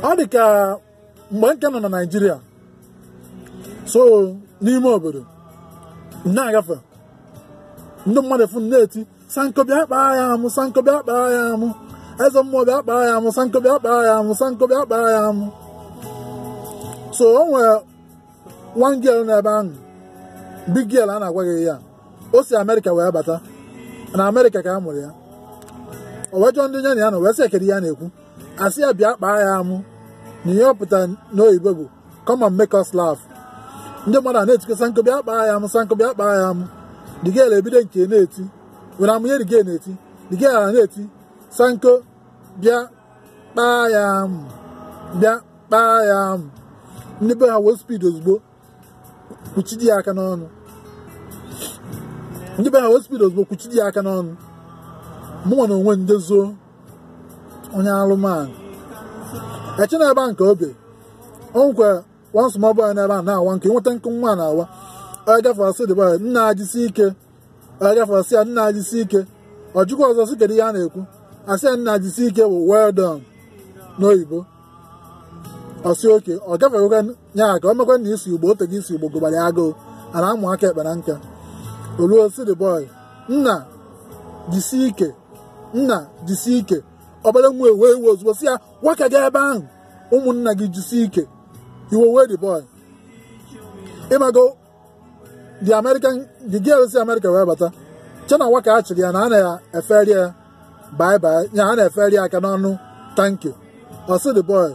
Ọ dị ka mgbe nke nọ na Naịjirịa, so n'ime obodo na-agafe, ndị mmadụ fụ na-eti Sanko bịa kpaa ya amụ, Sanko bịa kpaa ya amụ, eze mmụọ bịa kpaa ya amụ, Sanko bịa kpaa ya amụ, Sanko bịa kpaa ya amụ. So o nwere one girl n'ebe ahụ, big girl a na-agwa gị ya, o si Amerịka wee bata. Na Amerịka ka a mụrụ ya. O wee jụọ ndị nye na ya na wee sị ekiri ya na-ekwu, asị ya bịa kpaa ya amụ, na ihe ọ pụtara n'oyibo bụ come and make us laugh. Ndị mmadụ a na-etikọ Sanko bịa kpaa ya amụ, Sanko bịa kpaa ya amụ. The girl ebido nke na-eti, were amụnye the girl na-eti, the girl a na-eti Sanko bịa kpaa ya amụ, bịa kpaa ya amụ. Ndị be ha wee speed ozugbo kwuchidi ya aka n'ọnụ. Ndị be ha wee speed ozugbo kwuchidi ya aka n'ọnụ. Mụnwa na onwe ndị zoo onye alụmanụ eche na ebe a nke obe o nkwe one small boy n'ebe a na-awa nke nweta nkụ nwa na-awa. Ọ gafe ọsị the boy nna ajisi ike, ọ gafe ọsị ya nna ajisi ike. Ọ jụkwa ọzọ sị kedu ihe a na-ekwu, asị ya nna ajisi ike bụ well done n'oyibo. Ọsị oke ọ gafewekwa nya ka o mekwa na isi ugbo ote gị isi ugbo gụbara ya agụụ a na-amụ aka ekpe na nka. Oluo sị the boy nna jisi ike, nna jisi ike. Obere nwa ewe ewe ozugbo sị ya waka gị ebe ahụ ụmụnna gị jisi ike. Iwe wee the boy. Ịmago the American, the girl si America wee bata chena waka a chịrị ya na a na-eferi ya bye bye, ya a na-eferi ya aka n'ọnụ thank you. Ọ sị the boy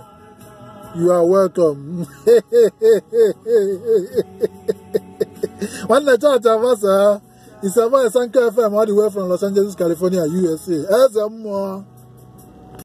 you are welcome. Nwanne chọọchị agbasa. It's a voice Sanko FM all the way from Los Angeles, California, USA. Eze mmụọ.